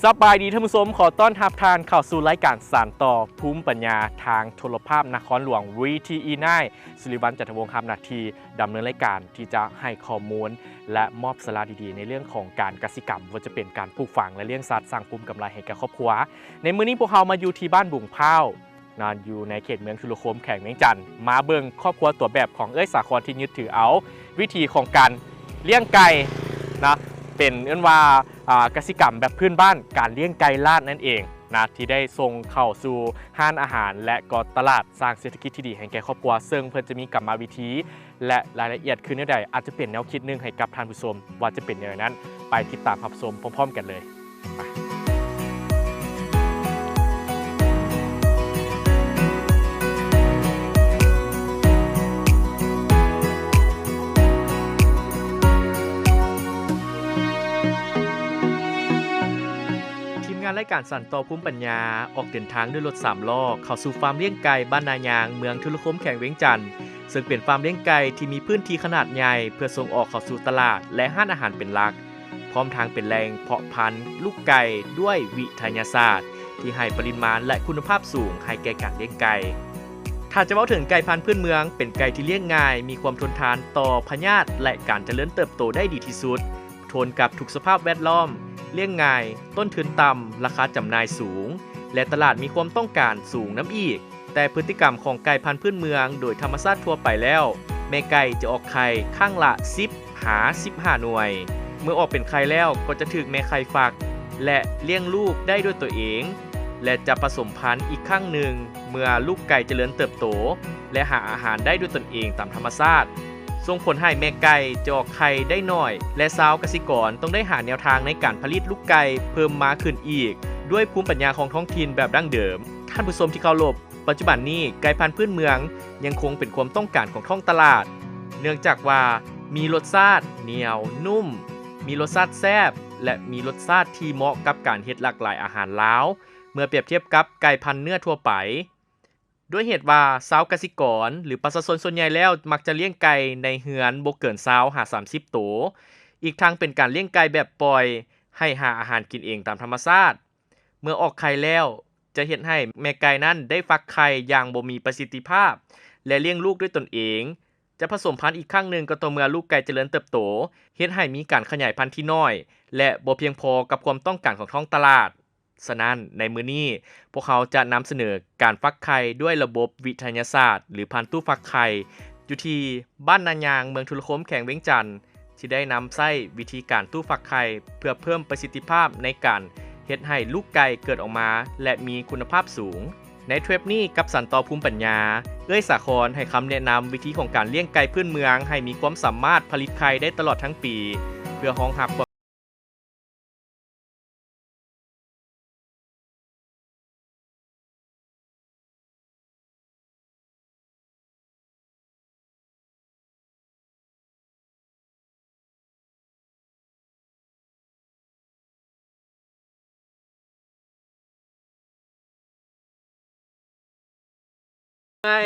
ສະບາຍດີທ່ານຜູ້ຊົມ, ຂໍຕ້ອນຮັບທ່ານເຂົ້າສູ່ລາຍການສານຕໍ່ພູມປັນຍາທາງໂທລະພາບນະຄອນຫຼວງ ວີທີອີ ນາຍ ສຸລິວັນ ຈັນທະວົງ ຮັບໜ້າທີ່ດຳເນີນລາຍການ ທີ່ຈະໃຫ້ຂໍ້ມູນ ແລະ ມອບສາລະດີໆ ໃນເລື່ອງຂອງການກະສິກຳ, ບໍ່ວ່າຈະເປັນການປູກຝັງ ແລະ ລ້ຽງສັດ ສ້າງພູມກຳໄລໃຫ້ແກ່ຄອບຄົວ. ໃນມື້ນີ້ພວກເຮົາມາຢູ່ທີ່ບ້ານບຸງພ້າວ ນະ ຢູ່ໃນເຂດເມືອງທຸລະຄົມ ແຂວງວຽງຈັນ, ມາເບິ່ງຄອບຄົວຕົວແບບຂອງເອື້ອຍສາຄອນ ທີ່ຍຶດຖືເອົາວິຖີຂອງການລ້ຽງໄກ່ນະ ເປັນເອີ້ນວ່າ ອ່າ ກະສິກຳແບບພື້ນບ້ານ, ການລ້ຽງໄກ່ລາດນັ້ນເອງນະ ທີ່ໄດ້ສົ່ງເຂົ້າສູ່ຮ້ານອາຫານ ແລະ ກໍຕະຫຼາດ, ສ້າງເສດຖະກິດທີ່ດີໃຫ້ແກ່ຄອບຄົວ, ເຊິ່ງເພິ່ນຈະມີກຳມະວິທີ ແລະ ລາຍລະອຽດຄືແນວໃດ, ອາດຈະເປັນແນວຄິດໜຶ່ງໃຫ້ກັບທ່ານຜູ້ຊົມ, ວ່າຈະເປັນແນວໃດນັ້ນ, ໄປຕິດຕາມຮັບຊົມພ້ອມໆກັນເລີຍ. ທີມງານລາຍການສານຕໍ່ພູມປັນຍາ ອອກເດີນທາງດ້ວຍລົດສາມລໍ້ ເຂົ້າສູ່ຟາມລ້ຽງໄກ່ບ້ານນາຍາງ ເມືອງທຸລະຄົມ ແຂວງວຽງຈັນ, ເຊິ່ງເປັນຟາມລ້ຽງໄກ່ທີ່ມີພື້ນທີ່ຂະໜາດໃຫຍ່ ເພື່ອສົ່ງອອກເຂົ້າສູ່ຕະຫຼາດ ແລະ ຮ້ານອາຫານເປັນຫຼັກ. ພ້ອມທັງເປັນແຫຼ່ງເພາະພັນລູກໄກ່ດ້ວຍວິທະຍາສາດ ທີ່ໃຫ້ປະລິມານ ແລະ ຄຸນນະພາບສູງໃຫ້ແກ່ການລ້ຽງໄກ່. ຖ້າຈະເວົ້າເຖິງໄກ່ພັນພື້ນເມືອງ, ເປັນໄກ່ທີ່ລ້ຽງງ່າຍ, ມີຄວາມທົນທານຕໍ່ພະຍາດ ແລະ ການຈະເລີນເຕີບໂຕໄດ້ດີທີ່ສຸດ, ທົນກັບທຸກສະພາບແວດລ້ອມ, ລ້ຽງງ່າຍ, ຕົ້ນທຶນຕ່ຳ, ລາຄາຈຳໜ່າຍສູງ ແລະ ຕະຫຼາດມີຄວາມຕ້ອງການສູງນຳອີກ. ແຕ່ພຶດຕິກຳຂອງໄກ່ພັນພື້ນເມືອງໂດຍທຳມະຊາດທົ່ວໄປແລ້ວ, ແມ່ໄກ່ຈະອອກໄຂ່ຄັ້ງລະສິບຫາສິບຫ້າໜ່ວຍ. ເມື່ອອອກເປັນໄຂ່ແລ້ວກໍຈະຖືກແມ່ໄຂ່ຟັກ ແລະ ລ້ຽງລູກໄດ້ດ້ວຍຕົວເອງ ແລະ ຈະປະສົມພັນອີກຄັ້ງໜຶ່ງເມື່ອລູກໄກ່ຈະເລີນເຕີບໂຕ ແລະ ຫາອາຫານໄດ້ດ້ວຍຕົນເອງຕາມທຳມະຊາດ, ສົ່ງຜົນໃຫ້ແມ່ໄກ່ຈະອອກໄຂ່ໄດ້ໜ້ອຍ ແລະ ຊາວກະສິກອນຕ້ອງໄດ້ຫາແນວທາງໃນການຜະລິດລູກໄກ່ເພີ່ມມາຂຶ້ນອີກ ດ້ວຍພູມປັນຍາຂອງທ້ອງຖິ່ນແບບດັ້ງເດີມ. ທ່ານຜູ້ຊົມທີ່ເຄົາລົບ, ປັດຈຸບັນນີ້ໄກ່ພັນພື້ນເມືອງຍັງຄົງເປັນຄວາມຕ້ອງການຂອງທ້ອງຕະຫຼາດ, ເນື່ອງຈາກວ່າມີລົດຊາດໜຽວ, ນຸ້ມ, ມີລົດຊາດແຊບ ແລະ ມີລົດຊາດທີ່ເໝາະກັບການເຮັດຫຼາກຫຼາຍອາຫານລາວ ເມື່ອປຽບທຽບກັບໄກ່ພັນເນື້ອທົ່ວໄປ. ດ້ວຍເຫດວ່າຊາວກະສິກອນ ຫຼື ປະຊາຊົນສ່ວນໃຫຍ່ແລ້ວມັກຈະລ້ຽງໄກ່ໃນເຮືອນບໍ່ເກີນຊາວຫາສາມສິບໂຕ, ອີກທັງເປັນການລ້ຽງໄກ່ແບບປ່ອຍໃຫ້ຫາອາຫານກິນເອງຕາມທຳມະຊາດ. ເມື່ອອອກໄຂ່ແລ້ວ ຈະເຮັດໃຫ້ແມ່ໄກ່ນັ້ນໄດ້ຟັກໄຂ່ຢ່າງບໍ່ມີປະສິດທິພາບ ແລະ ລ້ຽງລູກດ້ວຍຕົນເອງ. ຈະປະສົມພັນອີກຄັ້ງໜຶ່ງກໍຕໍ່ເມື່ອລູກໄກ່ຈະເລີນເຕີບໂຕ, ເຮັດໃຫ້ມີການຂະຫຍາຍພັນທີ່ໜ້ອຍ ແລະ ບໍ່ພຽງພໍກັບຄວາມຕ້ອງການຂອງທ້ອງຕະຫຼາດ. ສະນັ້ນ, ໃນມື້ນີ້ ພວກເຮົາຈະນຳສະເໜີການຟັກໄຂ່ດ້ວຍລະບົບວິທະຍາສາດ ຫຼື ຜ່ານຕູ້ຟັກໄຂ່ ຢູ່ທີ່ບ້ານນາຍາງ ເມືອງທຸລະຄົມ ແຂວງວຽງຈັນ ທີ່ໄດ້ນຳໃຊ້ວິທີການຕູ້ຟັກໄຂ່ ເພື່ອເພີ່ມປະສິດທິພາບໃນການເຮັດໃຫ້ລູກໄກ່ເກີດອອກມາ ແລະ ມີຄຸນນະພາບສູງ. ໃນເທບນີ້ ກັບສານຕໍ່ພູມປັນຍາ, ເອື້ອຍສາຄອນໃຫ້ຄຳແນະນຳວິທີຂອງການລ້ຽງໄກ່ພື້ນເມືອງໃຫ້ມີຄວາມສາມາດຜະລິດໄຂ່ໄດ້ຕະຫຼອດທັງປີ ເພື່ອຮອງຮັບຄວາມ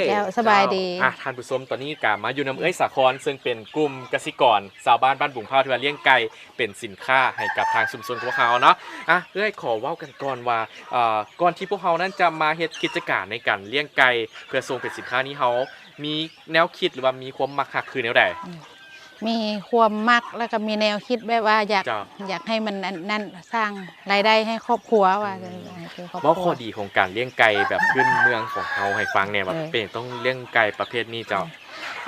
ເຈົ້າ ສະບາຍດີ. ເຈົ້າ ອາ ທ່ານຜູ້ຊົມ, ຕອນນີ້ກະມາຢູ່ນຳເອື້ອຍສາຄອນ ເຊິ່ງເປັນກຸ່ມກະສິກອນຊາວບ້ານບ້ານບຸງພ້າວ ທີ່ວ່າລ້ຽງໄກ່ເປັນສິນຄ້າໃຫ້ກັບທາງຊຸມຊົນຂອງພວກເຮົາເນາະ. ອາ ເອື້ອຍ ຂໍເວົ້າກັນກ່ອນວ່າ ເອີ ກ່ອນທີ່ພວກເຮົານັ້ນຈະມາເຮັດກິດຈະການໃນການລ້ຽງໄກ່ ເພື່ອສົ່ງເປັນສິນຄ້ານີ້ ເຮົາມີແນວຄິດ ຫຼືວ່າມີຄວາມມັກຮັກຄືແນວໃດ? ອືມ ມີຄວາມມັກ ແລ້ວກໍມີແນວຄິດແບບວ່າຢາກ ເຈົ້າ ຢາກໃຫ້ມັນອັນນັ້ນ ສ້າງລາຍໄດ້ໃຫ້ຄອບຄົວວ່າ ອືມ ໃຫ້ຄືຄອບຄົວ. ເວົ້າຂໍ້ດີຂອງການລ້ຽງໄກ່ແບບພື້ນເມືອງຂອງເຮົາໃຫ້ຟັງແດ່ ວ່າ ເອີ ເປັນຫຍັງຕ້ອງລ້ຽງໄກ່ປະເພດນີ້ເຈົ້າ? ອືມ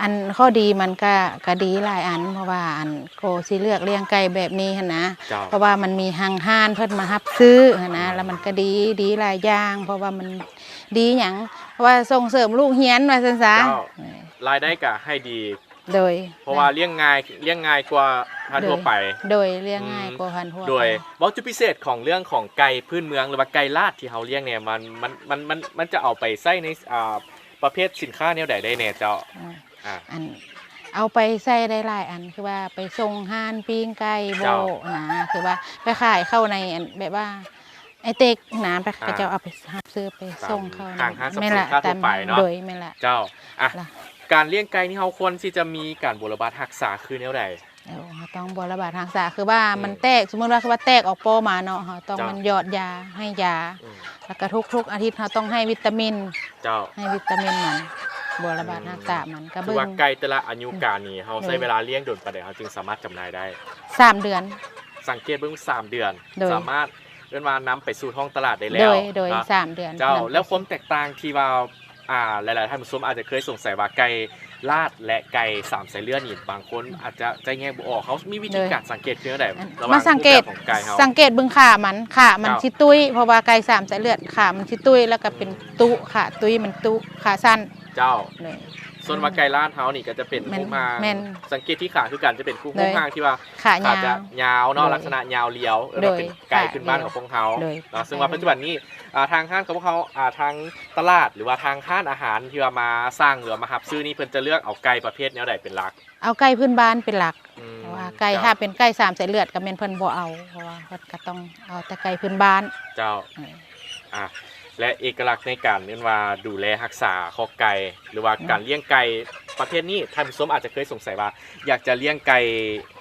ອັນຂໍ້ດີມັນກະ ກະດີຫຼາຍອັນ ເພາະວ່າອັນ ກໍຊິເລືອກລ້ຽງໄກ່ແບບນີ້ຫັ້ນນະ ເຈົ້າ ເພາະວ່າມັນມີຫ້າງຮ້ານເພິ່ນມາຮັບຊື້ຫັ້ນນະ ອືມ ແລ້ວມັນກະດີ ດີຫຼາຍຢ່າງ ເພາະວ່າມັນດີຫຍັງ ເພາະວ່າສົ່ງເສີມລູກຮຽນວ່າຊັ້ນຊະ ເຈົ້າ ລາຍໄດ້ກະໃຫ້ດີ ໂດຍ ເພາະວ່າລ້ຽງງ່າຍ ລ້ຽງງ່າຍກວ່າພັນທົ່ວໄປ ໂດຍ ໂດຍ ລ້ຽງງ່າຍ ອືມ ກວ່າພັນທົ່ວໄປ ໂດຍ. ເວົ້າຈຸດພິເສດຂອງເລື່ອງຂອງໄກ່ພື້ນເມືອງ ຫຼືວ່າໄກ່ລາດທີ່ເຮົາລ້ຽງແດ່ ມັນ ມັນ ມັນ ມັນ ມັນຈະເອົາໄປໃຊ້ໃນ ອ່າ ປະເພດສິນຄ້າແນວໃດໄດ້ແດ່ເຈົ້າ? ອືມ ອາ ອັນ ເອົາໄປໃຊ້ໄດ້ຫຼາຍອັນ ຄືວ່າໄປສົ່ງຮ້ານປີ້ງໄກ່ ເຈົ້າ ໂບ້ນະ ຄືວ່າໄປຂາຍເຂົ້າໃນອັນ ແບບວ່າ ໄອເຕັກນະ ແບບ ອ່າ ເຂົາເຈົ້າເອົາໄປຮັບຊື້ໄປສົ່ງເຂົ້າ ຕາມຫ້າງສະດວກຊື້ ແມ່ນລະ ຮ້ານຄ້າທົ່ວໄປເນາະ ໂດຍ ແມ່ນລະ ເຈົ້າ. ອ່ະ ລະ ການລ້ຽງໄກ່ນີ້ເຮົາຄວນທີ່ຈະມີການບົວລະບັດຮັກສາຄືແນວໃດ? ເອີ ເຮົາຕ້ອງບົວລະບາດຮັກສາ ຄືວ່າ ອືມ ມັນແຕກ ສົມມຸດວ່າ ຄືວ່າແຕກອອກປໍມາເນາະ ເຮົາຕ້ອງ ເຈົ້າ ແມ່ນຢອດຢາ ໃຫ້ຢາ ອືມ ແລ້ວກະທຸກໆອາທິດເຮົາຕ້ອງໃຫ້ວິຕາມິນ ເຈົ້າ ໃຫ້ວິຕາມິນມັນ ບົວລະບາດ ອືມ ຮັກສາມັນ ກະ ຄືວ່າ ເບິ່ງ ໄກ່ແຕ່ລະອາຍຸການນີ້ ເຮົາ ໂດຍ ໃຊ້ເວລາລ້ຽງດົນປານໃດ ເຮົາຈຶ່ງສາມາດຈຳໜ່າຍໄດ້? ສາມເດືອນ ສັງເກດເບິ່ງສາມເດືອນ ໂດຍ ສາມາດ ເອີ້ນວ່ານຳໄປສູ່ທ້ອງຕະຫຼາດໄດ້ແລ້ວ ໂດຍ ໂດຍ ເນາະ ສາມເດືອນ ເຈົ້າ ສາມເດືອນ ແລ້ວຄວາມແຕກຕ່າງທີ່ວ່າ ອ່າ ຫຼາຍໆທ່ານຜູ້ຊົມອາດຈະເຄີຍສົງໄສວ່າ ໄກ່ລາດ ແລະ ໄກ່ສາມສາຍເລືອດນີ້ ບາງຄົນອາດຈະແຍກບໍ່ອອກ ເຮົາມີວິທີ ໂດຍ ການສັງເກດຄືແນວໃດ ລະຫວ່າງ ມາສັງເກດ ຮູບແບບຂອງໄກ່ເຮົາ? ສັງເກດເບິ່ງຂາມັນ ຂາມັນ ເຈົ້າ ຊິຕຸ້ຍ ເພາະວ່າໄກ່ສາມສາຍເລືອດ ຂາມັນຊິຕຸ້ຍ ແລ້ວກະເປັນ ອືມ ຕຸ ຂາຕຸ້ຍ ມັນຕຸ ຂາສັ້ນ ເຈົ້າ ໂດຍ ສ່ວນວ່າໄກ່ລາດເຮົານີ້ກະຈະເປັນ ແມ່ນ ຮູບຮ່າງ ແມ່ນ ສັງເກດທີ່ຂາຄືກັນ ຈະເປັນຮູບ ໂດຍ ຮູບຮ່າງທີ່ວ່າ ຂາ ຂາຈະຍາວ ຍາວເນາະ ໂດຍ ລັກສະນະຍາວລຽວ ໂດຍ ເອີ້ນວ່າເປັນໄກ່ພື້ນບ້ານຂອງພວກເຮົາ ໂດຍ ເນາະ ເຊິ່ງວ່າປັດຈຸບັນນີ້ ອ່າ ທາງຮ້ານຂອງພວກເຮົາ ອ່າ ທາງຕະຫຼາດ ຫຼືວ່າທາງຮ້ານອາຫານທີ່ວ່າມາສັ່ງ ຫຼືວ່າມາຮັບຊື້ນີ້ ເພິ່ນຈະເລືອກເອົາໄກ່ປະເພດແນວໃດເປັນຫຼັກ? ເອົາໄກ່ພື້ນບ້ານເປັນຫຼັກ ອືມ ເພາະວ່າໄກ່ ເຈົ້າ ຖ້າເປັນໄກ່ສາມສາຍເລືອດກະແມ່ນເພິ່ນບໍ່ເອົາ ເພາະວ່າເພິ່ນກະຕ້ອງເອົາແຕ່ໄກ່ພື້ນບ້ານ ເຈົ້າ ເອີ ອ່າ ແລະ ເອກະລັກໃນການ ເອີ້ນວ່າດູແລຮັກສາຄອກໄກ່ ຫຼືວ່າ ອືມ ການລ້ຽງໄກ່ປະເພດນີ້ ທ່ານຜູ້ຊົມອາດຈະເຄີຍສົງໄສວ່າ ຢາກຈະລ້ຽງໄກ່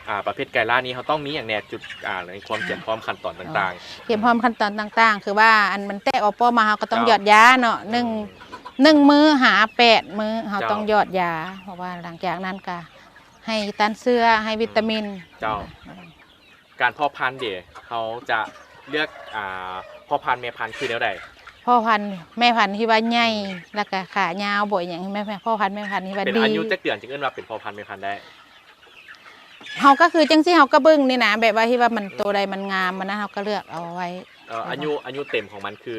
ອ່າ ປະເພດໄກ່ລາດນີ້ ເຮົາຕ້ອງມີຫຍັງແດ່ ຈຸດ ອ່າ ໃນຄວາມ ອ່າ ກຽມພ້ອມຂັ້ນຕອນຕ່າງໆ? ກຽມພ້ອມຂັ້ນຕອນຕ່າງໆ ຄືວ່າ ອັນມັນແຕກອອກປໍມາ ເຮົາກະຕ້ອງ ເຈົ້າ ຢອດຢາເນາະ ໜຶ່ງ ອືມ ໜຶ່ງມື້ຫາແປດມື້ ເຮົາ ເຈົ້າ ຕ້ອງຢອດຢາ ເພາະວ່າຫຼັງຈາກນັ້ນກະໃຫ້ຕ້ານເຊື້ອ ໃຫ້ວິຕາມິນ ເຈົ້າ ການເພາະພັນເດ ເຮົາຈະເລືອກ ອ່າ ເພາະພັນແມ່ພັນຄືແນວໃດ? ເພາະພັນແມ່ພັນທີ່ວ່າໃຫຍ່ ອືມ ແລ້ວກະຂາຍາວບໍ ອີ່ຫຍັງ ແມ່ ເພາະພັນແມ່ພັນທີ່ວ່າ ເປັນ ດີ ອາຍຸຈັກເດືອນຈຶ່ງເອີ້ນວ່າເປັນພໍ່ພັນແມ່ພັນໄດ້? ເຮົາກະຄືຈັ່ງຊີ້ ເຮົາກະເບິ່ງນີ້ນະ ແບບວ່າທີ່ວ່າມັນ ອືມ ໂຕໃດມັນງາມ ມັນນັ້ນ ເຮົາກະເລືອກເອົາໄວ້ ເອີ ອາຍຸ ອາຍຸເຕັມຂອງມັນຄື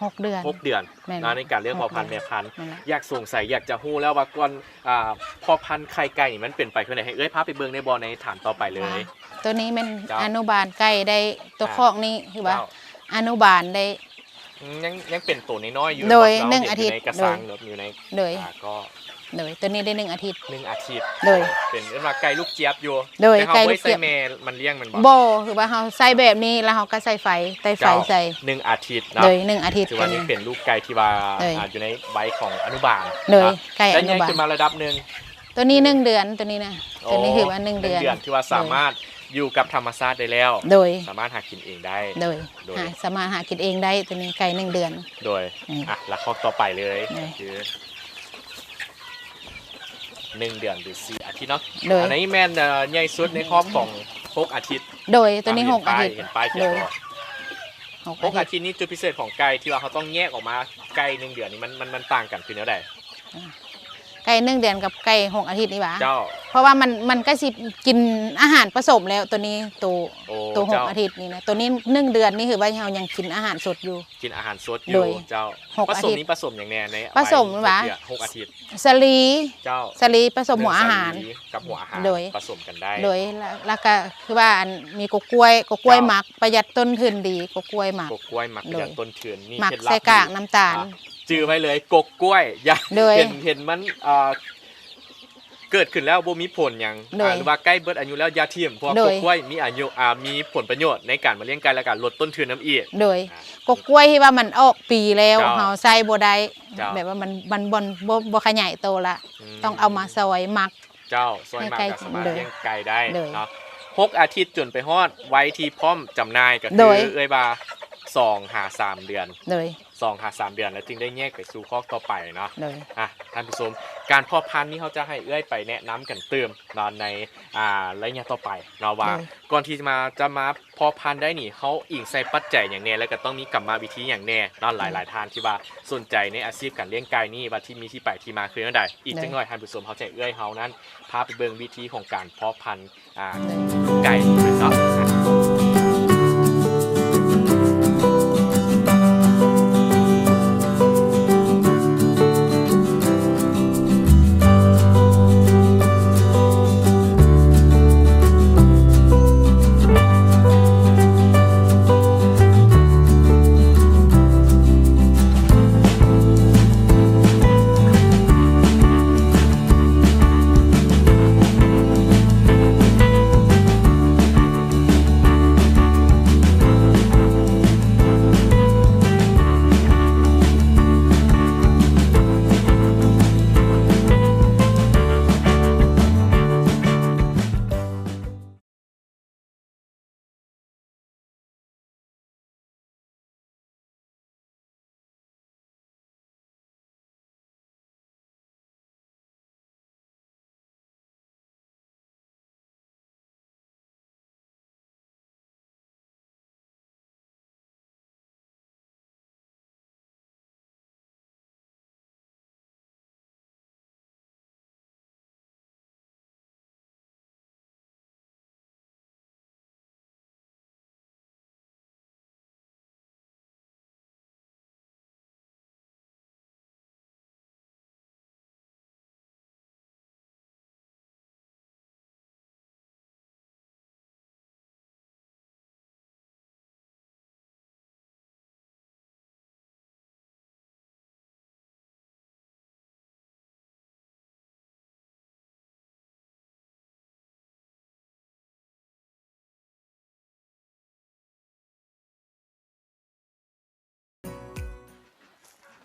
ຫົກເດືອນ ຫົກເດືອນ ແມ່ນ ເນາະ ໃນການເລືອກພໍ່ພັນແມ່ພັນ ແມ່ນລະ ຢາກສົງໄສ ຢາກຈະຮູ້ແລ້ວວ່າກ່ອນ ອ່າ ພໍ່ພັນໄຂ່ໄກ່ນີ້ມັນເປັນໄປຄືໃດ ໃຫ້ເອື້ອຍພາໄປເບິ່ງໄດ້ບໍ່ ໃນຖານຕໍ່ໄປເລີຍ? ໂຕນີ້ແມ່ນ ເຈົ້າ ອະນຸບານໄກ່ໄດ້ ໂຕ ອ່າ ຄອກນີ້ຄືວ່າ ເຈົ້າ ອະນຸບານໄດ້ ອືມ ຍັງ ຍັງເປັນໂຕນ້ອຍໆຢູ່ ໂດຍ ເນາະ ໜຶ່ງອາທິດ ຢູ່ໃນກະສັງ ໂດຍ ຫຼືວ່າຢູ່ໃນ ໂດຍ ອ່າ ກໍ ໂດຍ ໂຕນີ້ໄດ້ໜຶ່ງອາທິດ ໜຶ່ງອາທິດ ໂດຍ ເປັນ ເອີ້ນວ່າໄກ່ລູກຈຽບຢູ່ ໂດຍ ແຕ່ເຮົາບໍ່ໄດ້ໃສ່ແມ່ມັນລ້ຽງແມ່ນບໍ່? ບໍ່ ຄືວ່າເຮົາໃສ່ແບບນີ້ ແລ້ວເຮົາກະໃສ່ໄຟ ໄຕ້ໄຟໃສ່ ເຈົ້າ ໜຶ່ງອາທິດເນາະ ໂດຍ ໜຶ່ງອາທິດ ຖືວ່ານີ້ເປັນລູກໄກ່ທີ່ວ່າ ໂດຍ ອ່າ ຢູ່ໃນໄວຂອງອະນຸບານ ໂດຍ ເນາະ ໄກ່ອະນຸບານ ໄດ້ໃຫຍ່ຂຶ້ນມາລະດັບໜຶ່ງ ໂຕນີ້ໜຶ່ງເດືອນ ໂຕນີ້ນະ ໂອ້ ໂຕນີ້ຖືວ່າໜຶ່ງເດືອນ ໜຶ່ງເດືອນ ຖືວ່າສາມາດ ໂດຍ ຢູ່ກັບທຳມະຊາດໄດ້ແລ້ວ ໂດຍ ສາມາດຫາກິນເອງໄດ້ ໂດຍ ໂດຍ ຫາ ສາມາດຫາກິນເອງໄດ້ ໂຕນີ້ໄກ່ໜຶ່ງເດືອນ ໂດຍ ອືມ ອ່ະ ລະຄອກຕໍ່ໄປເລີຍ ໂດຍ ຄື ໜຶ່ງເດືອນ ຫຼື ສີ່ອາທິດເນາະ ໂດຍ ອັນນີ້ແມ່ນ ເອີ ໃຫຍ່ສຸດໃນຄອກຂອງ ຫົກອາທິດ ໂດຍ ໂຕນີ້ ອ່າ ຫົກອາທິດ ເຫັນປ້າຍ ເຫັນປ້າຍຂຽນບໍ່? ໂດຍ ຫົກອາທິດ ຫົກອາທິດນີ້ ຈຸດພິເສດຂອງໄກ່ທີ່ວ່າເຮົາຕ້ອງແຍກອອກມາ ໄກ່ໜຶ່ງເດືອນນີ້ ມັນ ມັນ ມັນຕ່າງກັນຄືແນວໃດ? ໄກ່ໜຶ່ງເດືອນກັບໄກ່ຫົກອາທິດນີ້ຫວາ? ເຈົ້າ ເພາະວ່າມັນ ມັນກະຊິກິນອາຫານປະສົມແລ້ວ ໂຕນີ້ ໂຕ ໂອ້ ໂຕຫົກ ເຈົ້າ ອາທິດນີ້ນະ ໂຕນີ້ໜຶ່ງເດືອນນີ້ ຄືວ່າເຮົາຍັງກິນອາຫານສົດຢູ່ ກິນອາຫານສົດຢູ່ ໂດຍ ເຈົ້າ ຫົກອາທິດ ປະສົມນີ້ປະສົມຫຍັງແນ່ໃນ ປະສົມຫວາ? ຫົກອາທິດ ສາລີ ເຈົ້າ ສາລີປະສົມຫົວອາຫານ ສາລີກັບຫົວອາຫານ ໂດຍ ປະສົມກັນໄດ້ ໂດຍ ລະ ລະກະຄືວ່າ ອັນ ມີກົກກ້ວຍ ກົກກ້ວຍ ເຈົ້າ ມັກ ປະຢັດຕົ້ນທຶນດີ ກົກກ້ວຍມັກ ກົກກ້ວຍມັກ ໂດຍ ປະຢັດຕົ້ນທຶນ ມີເຄັດລັບ ມັກໃສ່ກາກນ້ຳຕານ ອ່າ ຈື່ໄວ້ເລີຍ ກົກກ້ວຍ ຢ່າ ໂດຍ ເຫັນ ເຫັນມັນ ອ່າ ເກີດຂຶ້ນແລ້ວບໍ່ມີຜົນຫຍັງ ໂດຍ ອ່າ ຫຼືວ່າໃກ້ເບິດອາຍຸແລ້ວຢ່າຖິ້ມ ເພາະວ່າ ໂດຍ ກົກກ້ວຍມີອາຍຸ ອ່າ ມີຜົນປະໂຫຍດໃນການມາລ້ຽງໄກ່ ແລະກະລົດຕົ້ນທຶນນຳອີກ ໂດຍ ອ່າ ກົກກ້ວຍທີ່ວ່າມັນອອກປີແລ້ວ ເຈົ້າ ເຮົາໃຊ້ບໍ່ໄດ້ ເຈົ້າ ແບບວ່າມັນ ມັນບໍ່ ບໍ່ ບໍ່ຂະຫຍາຍໂຕລະ ອືມ ຕ້ອງເອົາມາຊອຍໝັກ ເຈົ້າ ຊອຍໝັກ ໃຫ້ໄກ່ ກະສາມາດ ໂດຍ ລ້ຽງໄກ່ໄດ້ ໂດຍ ເນາະ ຫົກອາທິດຈົນໄປຮອດໄວທີ່ພ້ອມຈຳໜ່າຍ ກະຄື ໂດຍ ເອື້ອຍວ່າ ສອງຫາສາມເດືອນ ໂດຍ ສອງຫາສາມເດືອນ ແລ້ວຈຶ່ງໄດ້ແຍກໄປສູ່ຄອກຕໍ່ໄປເນາະ ໂດຍ ອ່ະ ທ່ານຜູ້ຊົມ ການເພາະພັນນີ້ເຮົາຈະໃຫ້ເອື້ອຍໄປແນະນຳກັນຕື່ມເນາະ ໃນ ອ່າ ໄລຍະຕໍ່ໄປເນາະ ວ່າ ໂດຍ ກ່ອນທີ່ຈະມາ ຈະມາເພາະພັນໄດ້ນີ້ ເຮົາອີງໃສ່ປັດໄຈຫຍັງແນ່ ແລ້ວກະຕ້ອງມີກຳມະວິທີຫຍັງແນ່ເນາະ ໂດຍ ຫຼາຍໆທ່ານທີ່ວ່າສົນໃຈໃນອາຊີບການລ້ຽງໄກ່ນີ້ ວ່າທີ່ມີທີ່ໄປທີ່ມາຄືແນວໃດ ອີກ ໂດຍ ຈັກໜ້ອຍ ທ່ານຜູ້ຊົມ ເຮົາຈະໃຫ້ເອື້ອຍເຮົານັ້ນພາໄປເບິ່ງວິທີຂອງການເພາະພັນ ອ່າ ໄກ່ເນາະ.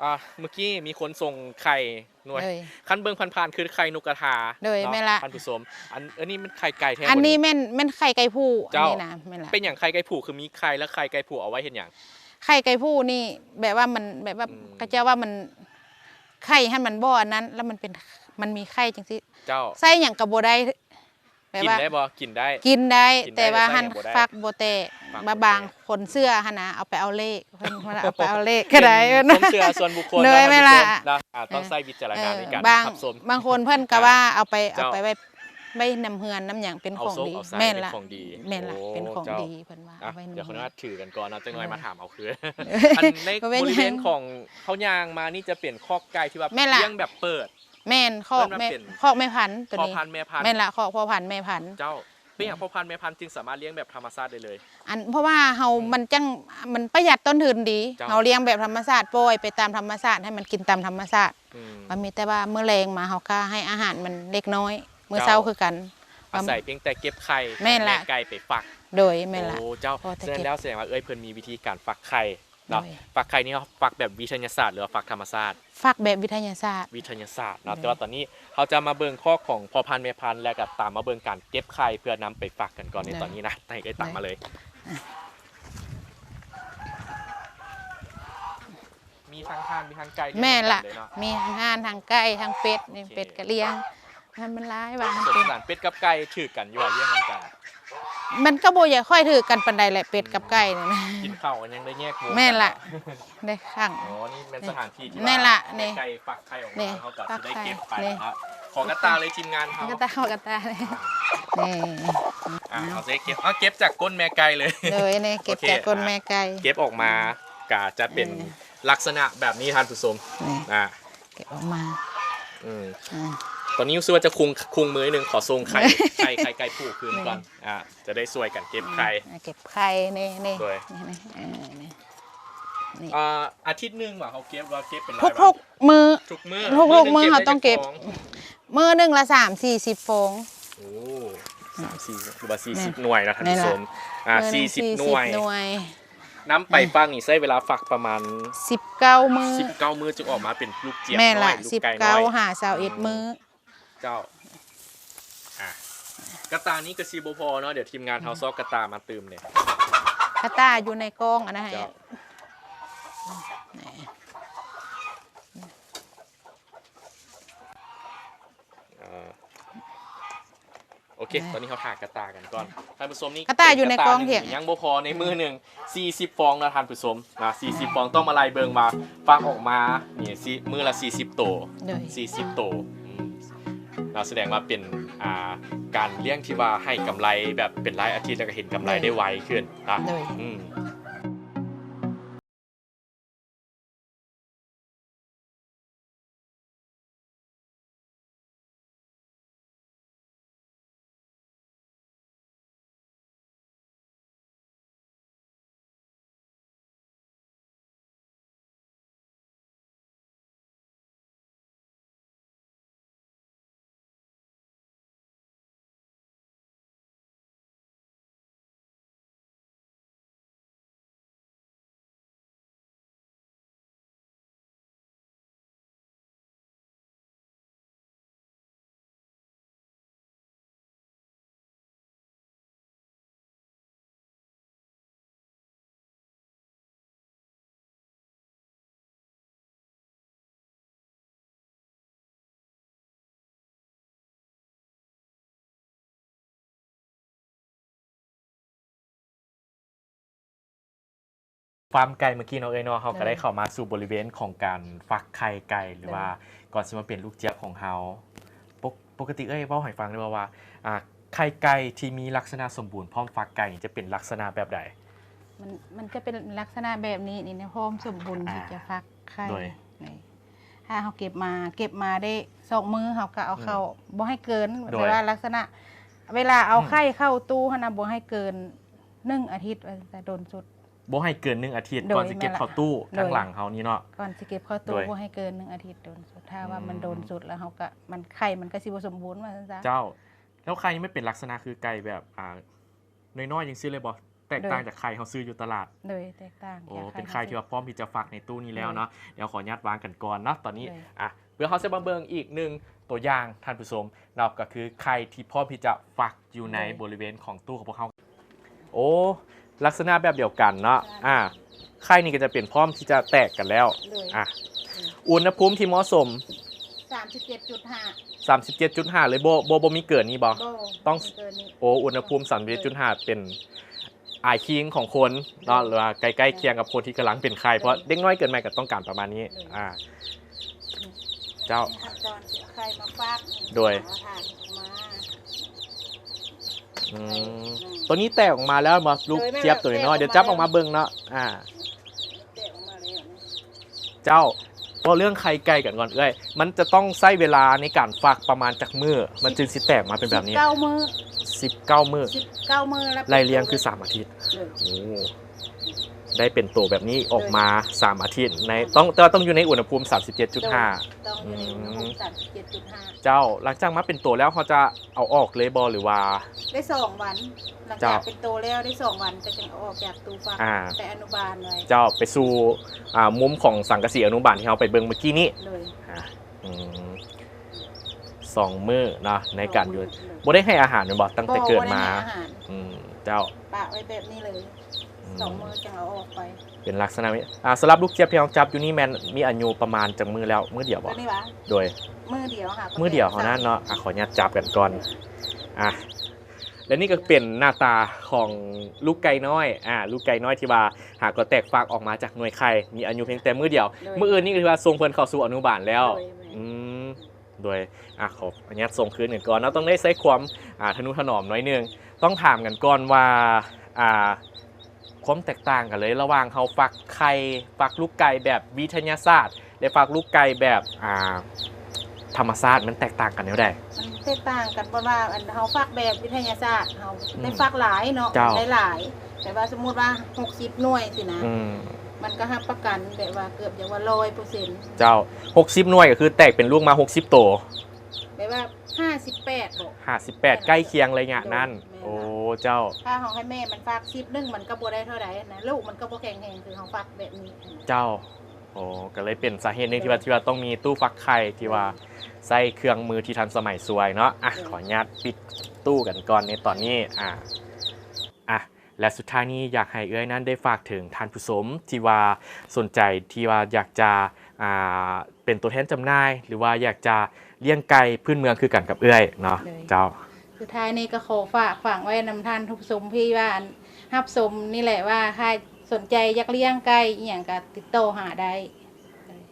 ອ່າ ເມື່ອກີ້ມີຄົນສົ່ງໄຂ່ໜ່ວຍ ໂດຍ ຄັນເບິ່ງຜ່ານໆຄືໄຂ່ນົກກະທາ ໂດຍ ເນາະ ແມ່ນລະ ທ່ານຜູ້ຊົມ. ອັນ ອັນນີ້ມັນໄຂ່ໄກ່ແທ້ ອັນນີ້ບໍ່ນີ້? ແມ່ນ ແມ່ນໄຂ່ໄກ່ຜູ້ ເຈົ້າ ອັນນີ້ນະ ແມ່ນລະ. ເປັນຫຍັງໄຂ່ໄກ່ຜູ້ຄືມີໄຂ່ ແລ້ວໄຂ່ໄກ່ຜູ້ເອົາໄວ້ເຮັດຫຍັງ? ໄຂ່ໄກ່ຜູ້ນີ້ແບບວ່າມັນ ແບບວ່າ ອືມ ເຂົາເຈົ້າວ່າມັນ ໄຂ່ຫັ້ນມັນບໍ່ອັນນັ້ນ ແລ້ວມັນເປັນ ມັນມີໄຂ່ຈັ່ງຊີ້ ເຈົ້າ ໃສ່ຫຍັງກໍບໍ່ໄດ້ ແບບວ່າ ກິນໄດ້ບໍ່? ກິນໄດ້ ກິນໄດ້ ກິນໄດ້ ແຕ່ວ່າຫັ້ນ ແຕ່ໃສ່ຫຍັງບໍ່ໄດ້ ຟັກບໍ່ແຕກ ຟັກບໍ່ແຕກ ບາງ ບາງຄົນເຊື່ອຫັ້ນນະ ເອົາໄປເອົາເລກ ເພິ່ນວ່າເອົາໄປເອົາເລກກໍໄດ້ ເປັນຄວາມເຊື່ອສ່ວນບຸກຄົນ ໂດຍ ເນາະ ແມ່ນລະ ທ່ານຜູ້ຊົມເນາະ ອ່າ ຕ້ອງໃຊ້ວິຈາລະນະຍານໃນການ ເອີ ບາງ ຮັບຊົມ ບາງຄົນເພິ່ນກໍວ່າ ອ່າ ເອົາໄປ ເຈົ້າ ເອົາໄປໄວ້ ໄວ້ນຳເຮືອນນຳຫຍັງ ເປັນຂອງດີ ເອົາໂຊກເອົາໄຊ ແມ່ນລະ ເປັນຂອງດີ ແມ່ນລະ ໂອ້ ເປັນຂອງ ເຈົ້າ ດີເພິ່ນວ່າ ອ່ະ ເອົາໄວ້ນຳເຮືອນ ດຽວຂໍອະນຸຍາດຖືກັນກ່ອນເນາະ ຈັກໜ້ອຍ ເອີ ມາຖາມເອົາຄືນ. ອັນໃນ ບໍ່ເປັນຫຍັງ ບໍລິເວນຂອງເຮົາຍ່າງມານີ້ຈະເປັນຄອກໄກ່ທີ່ວ່າ ແມ່ນລະ ລ້ຽງແບບເປີດ ແມ່ນ ຄອກແມ່ ເອີ້ນວ່າເປັນ ຄອກແມ່ພັນໂຕນີ້ ພໍ່ພັນແມ່ພັນ ແມ່ນລະ ຄອກພໍ່ພັນແມ່ພັນ ເຈົ້າ. ເປັນຫຍັງພໍ່ພັນແມ່ພັນຈຶ່ງສາມາດລ້ຽງແບບທຳມະຊາດໄດ້ເລີຍ? ອັນ ເພາະວ່າເຮົາ ອືມ ມັນຈັ່ງ ມັນປະຢັດຕົ້ນທຶນດີ ເຈົ້າ ເຮົາລ້ຽງແບບທຳມະຊາດ ປ່ອຍໄປຕາມທຳມະຊາດ ໃຫ້ມັນກິນຕາມທຳມະຊາດ ອືມ ມັນມີແຕ່ວ່າມື້ແລງມາເຮົາກໍໃຫ້ອາຫານມັນເລັກນ້ອຍ ມື້ເຊົ້າ ເຈົ້າ ຄືກັນ ອາໄສພຽງແຕ່ເກັບໄຂ່ ແມ່ນລະ ຂອງແມ່ໄກ່ໄປຟັກ ໂດຍ ແມ່ນລະ ໂອ້ ເຈົ້າ ພໍແຕ່ ສະນັ້ນແລ້ວ ເກັບ ສະແດງວ່າເອື້ອຍເພິ່ນມີວິທີການຟັກໄຂ່ ເນາະ ໂດຍ ຟັກໄຂ່ນີ້ເຮົາຟັກແບບວິທະຍາສາດ ຫຼືວ່າຟັກທຳມະຊາດ? ຟັກແບບວິທະຍາສາດ ວິທະຍາສາດເນາະ ໂດຍ ແຕ່ວ່າຕອນນີ້ເຮົາຈະມາເບິ່ງຄອກຂອງພໍ່ພັນແມ່ພັນ ແລ້ວກໍຕາມມາເບິ່ງການເກັບໄຂ່ເພື່ອນຳໄປຟັກກັນກ່ອນໃນ ໂດຍ ຕອນນີ້ນະ ໃຫ້ເອື້ອຍຕາມມາເລີຍ ໂດຍ ອ່ະ ມີທັງຫ່ານ ມີທັງໄກ່ ແມ່ນລະ ມີທັງຫ່ານ ທັງໄກ່ ທັງເປັດ ນີ້ ໂອເຄ ເປັດກໍລ້ຽງ ມັນ ມັນຫຼາຍວ່າ ສົງສານເປັດກັບໄກ່ຖືກກັນຢູ່ວ່າລ້ຽງນຳກັນ ມັນກໍບໍ່ຢາກຄ່ອຍຖືກກັນປານໃດແຫຼະ ເປັດກັບໄກ່ນີ້ນະ ກິນເຂົ້າກໍຍັງໄດ້ແຍກວົງ ແມ່ນລະ ກັນເນາະ ໄດ້ຂັງ ອໍ ນີ້ແມ່ນສະຖານທີ່ທີ່ວ່າ ແມ່ນລະ ແມ່ໄກ່ຟັກໄຂ່ອອກມາ ນີ້ ເຮົາກໍຊິໄດ້ເກັບໄປ ຟັກໄຂ່ ເນາະ ຂໍກະຕ່າເລີຍທີມງານເຮົາ ກະຕ່າ ຂໍກະຕ່າເລີຍ ອ່າ ນີ້ ອ່າ ເຮົາຊິເກັບ ເຮົາເກັບຈາກກົ້ນແມ່ໄກ່ເລີຍ ໂດຍ ນີ້ເກັບ ໂອເຄ ຈາກກົ້ນແມ່ໄກ່ ເກັບອອກມາ ອ່າ ກໍຈະເປັນ ເອີ ລັກສະນະແບບນີ້ທ່ານຜູ້ຊົມ ນີ້ ອ່າ ເກັບອອກມາ ອືມ ອືມ ຕອນນີ້ຮູ້ສຶກວ່າຈະຄຸງ ຄຸງມືໜຶ່ງ ຂໍສົ່ງໄຂ່ ໄຂ່ ໄຂ່ໄກ່ຜູ້ຄືນກ່ອນ ນີ້ ອ່າ ຈະໄດ້ຊ່ວຍກັນເກັບໄຂ່ ອືມ ເກັບໄຂ່ ນີ້ ນີ້ ໂດຍ ນີ້ ນີ້ ເອີ ນີ້ ນີ້ ອ່າ ອາທິດໜຶ່ງວ່າເຮົາເກັບ ວ່າເກັບເປັນລາຍວັນ ທຸກໆມື້ ທຸກມື້ ທຸກໆມື້ເຮົາຕ້ອງເກັບ ມື້ໜຶ່ງເກັບໄດ້ຈັກຟອງ? ມື້ໜຶ່ງລະສາມສີ່ສິບຟອງ ໂອ້ ສາມສີ່ ຫຼືວ່າສີ່ສິບ ແມ່ນ ໜ່ວຍເນາະທ່ານຜູ້ຊົມ ແມ່ນລະ ອ່າ ມື້ໜຶ່ງສີ່ສິບ ສີ່ສິບໜ່ວຍ ໜ່ວຍ ນຳໄປ ແມ່ນ ຟັກນີ້ໃຊ້ເວລາຟັກປະມານ ສິບເກົ້າມື້ ສິບເກົ້າມື້ຈຶ່ງອອກມາເປັນລູກຈຽບ ແມ່ນລະ ນ້ອຍ ລູກໄກ່ນ້ອຍ ສິບເກົ້າຫາຊາວເອັດມື້ ອືມ ເຈົ້າ ອ່ະ ກະຕ່ານີ້ກໍຊິບໍ່ພໍເນາະ ດຽວທີມງານເຮົາ ອືມ ຊອກກະຕ່າມາຕື່ມເດ້ ກະຕ່າຢູ່ໃນກ້ອງອັນນັ້ນໃຫ້ ເຈົ້າ ນີ້ ເອີ ໂອເຄ ອ່າ ຕອນນີ້ເຮົາຫາກະຕ່າກັນກ່ອນ ທ່ານຜູ້ຊົມ ນີ້ ກະຕ່າຢູ່ໃນກ້ອງ ເປັນກະຕ່າໜຶ່ງ ເຮັດ ຍັງບໍ່ພໍໃນມື້ໜຶ່ງ ອືມ ສີ່ສິບຟອງເນາະທ່ານຜູ້ຊົມ ອ່າ ສີ່ສິບຟອງ ຕ້ອງມາໄລ່ເບິ່ງວ່າຟັກອອກມານີ້ ສີ່ ມື້ລະສີ່ສິບໂຕ ໂດຍ ສີ່ສິບໂຕ ອືມ ເນາະ ສະແດງວ່າເປັນ ອ່າ ການລ້ຽງທີ່ວ່າໃຫ້ກຳໄລແບບເປັນລາຍອາທິດ ແລ້ວກໍເຫັນກຳໄລ ໂດຍ ໄດ້ໄວຂຶ້ນເນາະ ໂດຍ ອືມ. ຟາມໄກ່ເມື່ອກີ້ເນາະເອື້ອຍເນາະ ເຮົາກໍໄດ້ ໂດຍ ເຂົ້າມາສູ່ບໍລິເວນຂອງການຟັກໄຂ່ໄກ່ ຫຼືວ່າ ໂດຍ ກ່ອນຊິມາເປັນລູກຈຽບຂອງເຮົາ. ປົກ ປົກກະຕິເອື້ອຍເວົ້າໃຫ້ຟັງໄດ້ບໍ່ວ່າ ອ່າ ໄຂ່ໄກ່ທີ່ມີລັກສະນະສົມບູນພ້ອມຟັກໄກ່ນີ້ຈະເປັນລັກສະນະແບບໃດ? ມັນ ມັນຈະເປັນລັກສະນະແບບນີ້ ນີ້ນະ ພ້ອມສົມບູນ ອ່າ ທີ່ຈະຟັກໄຂ່ ໂດຍ ນີ້ ຖ້າເຮົາເກັບມາ ເກັບມາໄດ້ສອງມື້ ເຮົາກໍເອົາເຂົ້າ ອືມ ບໍ່ໃຫ້ເກີນ ໂດຍ ແບບວ່າລັກສະນະ ເວລາເອົາ ອືມ ໄຂ່ເຂົ້າຕູ້ຫັ້ນນະ ບໍ່ໃຫ້ເກີນໜຶ່ງອາທິດ ວ່າຊັ້ນຊະ ດົນສຸດ ບໍ່ໃຫ້ເກີນໜຶ່ງອາທິດ ໂດຍ ກ່ອນຊິເກັບເຂົ້າຕູ້ ແມ່ນລະ ທາງຫຼັງເຮົານີ້ເນາະ ໂດຍ ກ່ອນຊິເກັບເຂົ້າຕູ້ ໂດຍ ບໍ່ໃຫ້ເກີນໜຶ່ງອາທິດ ດົນສຸດ ຖ້າວ່າມັນ ອືມ ດົນສຸດແລ້ວ ເຮົາກໍ ມັນ ໄຂ່ມັນກໍຊິບໍ່ສົມບູນ ວ່າຊັ້ນຊະ ເຈົ້າ. ແລ້ວໄຂ່ນີ້ມັນເປັນລັກສະນະຄືໄກ່ແບບ ອ່າ ນ້ອຍໆ ຈັ່ງຊີ້ເລີຍບໍ່? ແຕກຕ່າງ ໂດຍ ຈາກໄຂ່ເຮົາຊື້ຢູ່ຕະຫຼາດ. ໂດຍ ແຕກຕ່າງ ໂອ້ ຈາກໄຂ່ ເປັນໄຂ່ທີ່ວ່າພ້ອມທີ່ຈະຟັກໃນຕູ້ນີ້ແລ້ວເນາະ. ໂດຍ ດຽວຂໍອະນຸຍາດວາງກັນກ່ອນເນາະ ຕອນນີ້. ໂດຍ ອ່ະ ເພື່ອເຮົາຈະມາເບິ່ງອີກໜຶ່ງຕົວຢ່າງ ທ່ານຜູ້ຊົມເນາະ, ກໍຄືໄຂ່ທີ່ພ້ອມທີ່ຈະຟັກຢູ່ໃນ ໂດຍ ບໍລິເວນຂອງຕູ້ຂອງພວກເຮົາ. ໂອ້ ລັກສະນະແບບດຽວກັນເນາະ. ໃຊ່ ອ່າ ໄຂ່ນີ້ກໍຈະເປັນພ້ອມທີ່ຈະແຕກກັນແລ້ວ. ໂດຍ ອ່າ ອືມ ອຸນຫະພູມທີ່ເໝາະສົມ ສາມສິບເຈັດຈຸດຫ້າ ສາມສິບເຈັດຈຸດຫ້າ ເລີຍ ບໍ່ ບໍ່ ບໍ່ມີເກີນນີ້ບໍ່? ບໍ່ ຕ້ອງ ບໍ່ມີເກີນນີ້. ໂອ້ ອຸນຫະພູມ ສາມສິບເຈັດຈຸດຫ້າ ເປັນອາຍຄີງຂອງຄົນເນາະ ໂດຍ ຫຼືວ່າໃກ້ໆຄຽງກັບຄົນທີ່ກຳລັງເປັນໄຂ່ ໂດຍ ເພາະເດັກນ້ອຍເກີດໃໝ່ກໍຕ້ອງການປະມານນີ້. ໂດຍ ອ່າ ເຈົ້າ ຂັ້ນຕອນຊິເອົາໄຂ່ມາຝາກ ໂດຍ ເອົາຖ່ານອອກມາ. ອືມ ອືມ ຕົວນີ້ແຕກອອກມາແລ້ວບໍ່? ລູກ ໂດຍ ຈຽບຕົວນ້ອຍໆ ແມ່ນແຫຼະ ດຽວຈັບອອກມາເບິ່ງເນາະ. ອ່າ ແຕກອອກມາແລ້ວ. ເຈົ້າ ເວົ້າເລື່ອງໄຂ່ໄກ່ກັນກ່ອນເອື້ອຍ ມັນຈະຕ້ອງໃຊ້ເວລາໃນການຟັກປະມານຈັກມື້ ມັນຈຶ່ງຊິແຕກມາເປັນແບບນີ້? ສິບເກົ້າມື້ ສິບເກົ້າມື້ ສິບເກົ້າມື້ ແລ້ວ ໄລ່ລຽງຄືສາມອາທິດ. ໂດຍ ໂອ້ ໄດ້ເປັນໂຕແບບນີ້ອອກມາ ໂດຍ ສາມອາທິດໃນ ສາມ ຕ້ອງ ແຕ່ວ່າຕ້ອງຢູ່ໃນອຸນຫະພູມ ສາມສິບເຈັດຈຸດຫ້າ. ໂດຍ ຕ້ອງຢູ່ໃນອຸນຫະພູມ ອືມ ສາມສິບເຈັດຈຸດຫ້າ. ເຈົ້າ ຫຼັງຈາກມາເປັນໂຕແລ້ວ ເຮົາຈະເອົາອອກເລີຍບໍ່ ຫຼືວ່າ? ໄດ້ສອງວັນ ຫຼັງຈາກ ເຈົ້າ ເປັນໂຕແລ້ວໄດ້ສອງວັນ ກໍຈຶ່ງເອົາອອກຈາກຕູ້ຟັກ ອ່າ ໄປອະນຸບານໄວ້. ເຈົ້າ ໄປສູ່ ອ່າ ມຸມຂອງສັງກະສີອະນຸບານທີ່ເຮົາໄປເບິ່ງເມື່ອກີ້ນີ້. ໂດຍ ອ່າ ອືມ ສອງມື້ເນາະ ໃນການຢູ່ ສອງມື້ ໂດຍ ບໍ່ໄດ້ໃຫ້ອາຫານແມ່ນບໍ່? ຕັ້ງແຕ່ເກີດມາ ບໍ່ ບໍ່ໄດ້ໃຫ້ອາຫານ. ອືມ ເຈົ້າ ປະໄວ້ແບບນີ້ເລີຍ. ອືມ ສອງມື້ຈຶ່ງເອົາອອກໄປ ເປັນລັກສະນະນີ້. ອ່າ ສຳລັບລູກຈຽບທີ່ເຮົາຈັບຢູ່ນີ້ແມ່ນມີອາຍຸປະມານຈັກມື້ແລ້ວ? ມື້ດຽວບໍ່? ໂຕນີ້ຫວາ? ໂດຍ ມື້ດຽວເທົ່ານັ້ນເນາະ. ອ່າ ຂໍອະນຸຍາດຈັບກັນກ່ອນ. ອ່າ ແລະນີ້ກໍເປັນໜ້າຕາຂອງລູກໄກ່ນ້ອຍ ອ່າ ລູກໄກ່ນ້ອຍທີ່ວ່າຫາກໍແຕກຟັກອອກມາຈາກໜ່ວຍໄຂ່ ມີອາຍຸພຽງແຕ່ມື້ດຽວ. ໂດຍ ມື້ອື່ນນີ້ກໍຖືວ່າສົ່ງເພິ່ນເຂົ້າສູ່ອະນຸບານແລ້ວ. ໂດຍ ແມ່ນ ອືມ ໂດຍ ອ່າ ຂໍອະນຸຍາດສົ່ງຄືນກັນກ່ອນເນາະ ຕ້ອງໄດ້ໃຊ້ຄວາມ ອ່າ ທະນຸຖະໜອມໜ້ອຍໜຶ່ງ. ຕ້ອງຖາມກັນກ່ອນວ່າ ອ່າ ຄວາມແຕກຕ່າງກັນເລີຍ ລະຫວ່າງເຮົາຟັກໄຂ່ ຟັກລູກໄກ່ແບບວິທະຍາສາດ ແລະ ຟັກລູກໄກ່ແບບ ອ່າ ທຳມະຊາດ ມັນແຕກຕ່າງກັນແນວໃດ? ມັນແຕກຕ່າງກັນ ເພາະວ່າອັນເຮົາຟັກແບບວິທະຍາສາດ ເຮົາ ອືມ ໄດ້ຟັກຫຼາຍເນາະ. ເຈົ້າ ໄດ້ຫຼາຍ ແບບວ່າສົມມຸດວ່າຫົກສິບໜ່ວຍຊີ້ນະ ອືມ ມັນກໍຮັບປະກັນແບບວ່າເກືອບຈະວ່າຮ້ອຍເປີເຊັນ. ເຈົ້າ ຫົກສິບໜ່ວຍກໍຄືແຕກເປັນລູກມາຫົກສິບໂຕ ແບບວ່າຫ້າສິບແປດບໍ? ຫ້າສິບແປດ ແມ່ນ ໃກ້ຄຽງໄລຍະນັ້ນ. ໂດຍ ແມ່ນ ໂອ້ ເຈົ້າ ຖ້າເຮົາໃຫ້ແມ່ມັນຟັກສິບໜຶ່ງ ມັນກໍບໍ່ໄດ້ເທົ່າໃດນະ ລູກມັນກໍບໍ່ແຂງແຮງຄືເຮົາຟັກແບບນີ້. ເຈົ້າ ໂອ້ ກໍເລີຍເປັນສາເຫດໜຶ່ງທີ່ວ່າ ໂດຍ ທີ່ວ່າຕ້ອງມີຕູ້ຟັກໄຂ່ທີ່ວ່າ ໂດຍ ໃຊ້ເຄື່ອງມືທີ່ທັນສະໄໝຊ່ວຍເນາະ. ອ່ະ ໂດຍ ຂໍອະນຸຍາດປິດຕູ້ກັນກ່ອນໃນຕອນນີ້. ອ່າ ອ່ະ ແລະ ສຸດທ້າຍນີ້ຢາກໃຫ້ເອື້ອຍນັ້ນໄດ້ຝາກເຖິງທ່ານຜູ້ຊົມທີ່ວ່າສົນໃຈ ທີ່ວ່າຢາກຈະ ອ່າ ເປັນຕົວແທນຈຳໜ່າຍ ຫຼືວ່າຢາກຈະລ້ຽງໄກ່ພື້ນເມືອງຄືກັນກັບເອື້ອຍເນາະ. ໂດຍ ເຈົ້າ ສຸດທ້າຍນີ້ກໍຂໍຝາກຝັງໄວ້ນຳທ່ານຜູ້ຊົມທີ່ວ່າ ອັນ ຮັບຊົມນີ້ແຫຼະວ່າ ຖ້າສົນໃຈຢາກລ້ຽງໄກ່ອີ່ຫຍັງກໍຕິດຕໍ່ຫາໄດ້.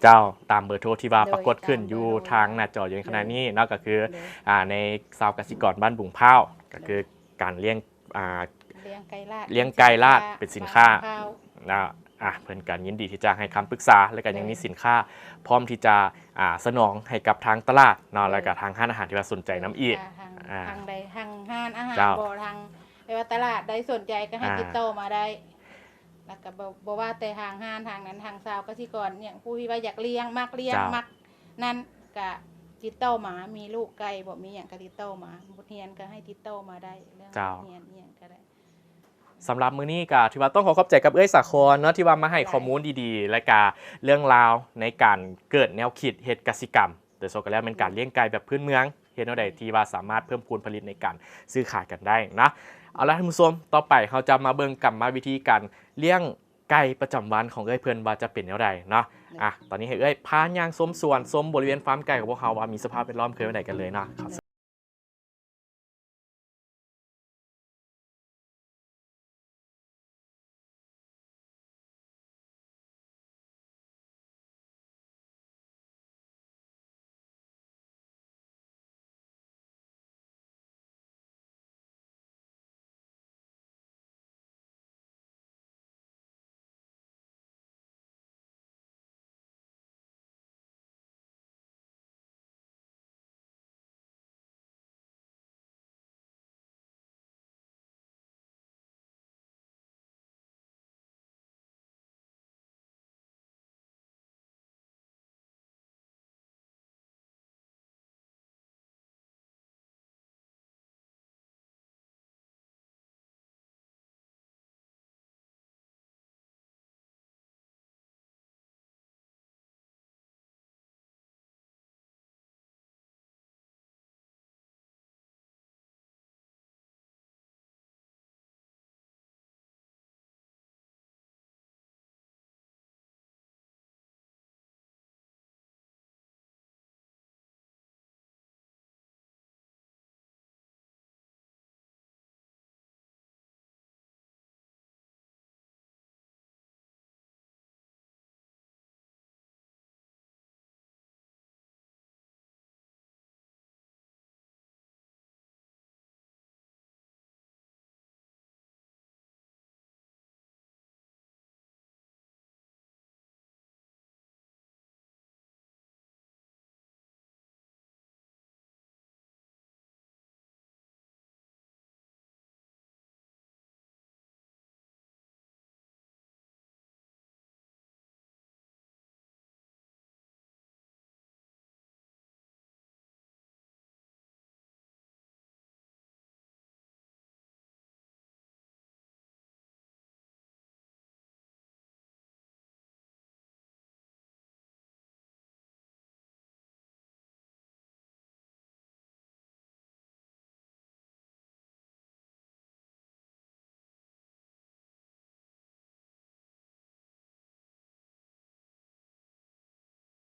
ເຈົ້າ ຕາມເບີໂທທີ່ວ່າ ໂດຍ ປາກົດຂຶ້ນຢູ່ ຕາມເບີໂທ ທາງໜ້າຈໍຢູ່ໃນຂະນະນີ້ເນາະ ໂດຍ ກໍຄື ໂດຍ ອ່າ ໃນຊາວກະສິກອນບ້ານບຸງພ້າວ ກໍຄື ໂດຍ ການລ້ຽງ ອ່າ ລ້ຽງໄກ່ລາດ ລ້ຽງໄກ່ລາດເປັນສິນຄ້າ ເປັນສິນຄ້າ ເນາະ. ອ່າ ເພິ່ນກໍຍິນດີທີ່ຈະໃຫ້ຄຳປຶກສາ ແລະ ກໍຍັງມີ ໂດຍ ສິນຄ້າພ້ອມທີ່ຈະ ອ່າ ສະໜອງໃຫ້ກັບທາງຕະຫຼາດເນາະ ໂດຍ ແລະ ກໍທາງຮ້ານອາຫານທີ່ວ່າສົນໃຈນຳອີກ. ໂດຍ ທາງ ອ່າ ທາງໃດ ທາງຮ້ານອາຫານ ເຈົ້າ ບໍ່ ທາງ ແບບວ່າຕະຫຼາດໃດສົນໃຈກໍໃຫ້ ອ່າ ຕິດຕໍ່ມາໄດ້ ແລ້ວກໍບໍ່ ບໍ່ວ່າແຕ່ທາງຮ້ານ ທາງນັ້ນ ທາງຊາວກະສິກອນ ຫຍັງ ຜູ້ທີ່ວ່າຢາກລ້ຽງ ມັກລ້ຽງ ເຈົ້າ ມັກນັ້ນ ກະຕິດຕໍ່ມາ ມີລູກໄກ່ບໍ່ ມີຫຍັງກໍຕິດຕໍ່ມາ ບົດຮຽນກໍໃຫ້ຕິດຕໍ່ມາໄດ້ ເລື່ອງ ເຈົ້າ ບົດຮຽນອີ່ຫຍັງກໍໄດ້. ສຳລັບມື້ນີ້ກໍຖືວ່າຕ້ອງຂໍຂອບໃຈກັບເອື້ອຍສາຄອນເນາະ ທີ່ວ່າມາໃຫ້ ໄດ້ ຂໍ້ມູນດີໆ ແລະກະເລື່ອງລາວໃນການເກີດແນວຄິດເຮັດກະສິກຳ ໂດຍສະເພາະແລ້ວແມ່ນການລ້ຽງໄກ່ແບບພື້ນເມືອງ ເຮັດແນວໃດ ໂດຍ ທີ່ວ່າສາມາດເພີ່ມພູນຜະລິດໃນການຊື້ຂາຍກັນໄດ້ເນາະ. ເອົາລະທ່ານຜູ້ຊົມ ຕໍ່ໄປເຮົາຈະມາເບິ່ງກຳມະວິທີການລ້ຽງໄກ່ປະຈຳວັນຂອງເອື້ອຍເພິ່ນວ່າຈະເປັນແນວໃດເນາະ. ໂດຍ ອ່ະ ຕອນນີ້ໃຫ້ເອື້ອຍພາຍ່າງຊົມສວນ ຊົມບໍລິເວນຟາມໄກ່ຂອງພວກເຮົາວ່າມີສະພາບແວດລ້ອມຄືແນວໃດກັນເລີຍເນາະ.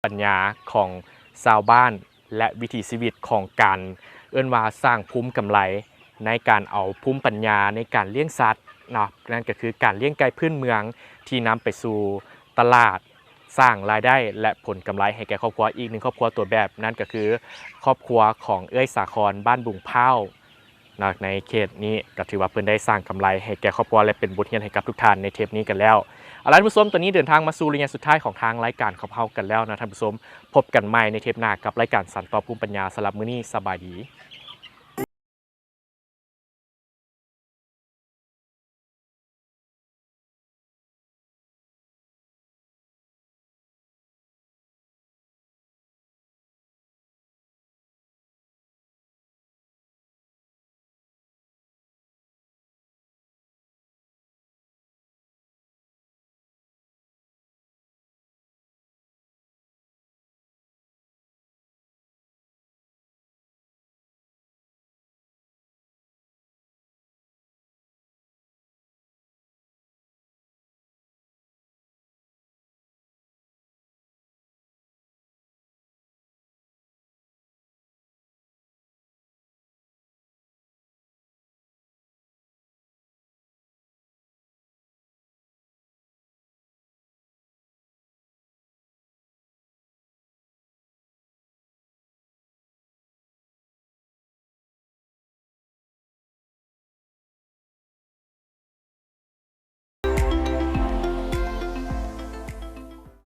ປັນຍາຂອງຊາວບ້ານ ແລະ ວິຖີຊີວິດຂອງການເອີ້ນວ່າສ້າງພູມກຳໄລ ໃນການເອົາພູມປັນຍາໃນການລ້ຽງສັດເນາະ ນັ້ນກໍຄືການລ້ຽງໄກ່ພື້ນເມືອງ ທີ່ນຳໄປສູ່ຕະຫຼາດ ສ້າງລາຍໄດ້ ແລະ ຜົນກຳໄລໃຫ້ແກ່ຄອບຄົວ. ອີກໜຶ່ງຄອບຄົວຕົວແບບ ນັ້ນກໍຄືຄອບຄົວຂອງເອື້ອຍສາຄອນ ບ້ານບຸງພ້າວ ເນາະ ໃນເຂດນີ້ກໍຖືວ່າເພິ່ນໄດ້ສ້າງກຳໄລໃຫ້ແກ່ຄອບຄົວ ແລະ ເປັນບົດຮຽນໃຫ້ກັບທຸກທ່ານໃນເທບນີ້ກັນແລ້ວ. ເອົາລະ ທ່ານຜູ້ຊົມ ຕອນນີ້ເດີນທາງມາສູ່ໄລຍະສຸດທ້າຍຂອງທາງລາຍການຂອງເຮົາກັນແລ້ວນະທ່ານຜູ້ຊົມ. ພົບກັນໃໝ່ໃນເທບໜ້າກັບລາຍການສານຕໍ່ພູມປັນຍາ. ສຳລັບມື້ນີ້ ສະບາຍດີ.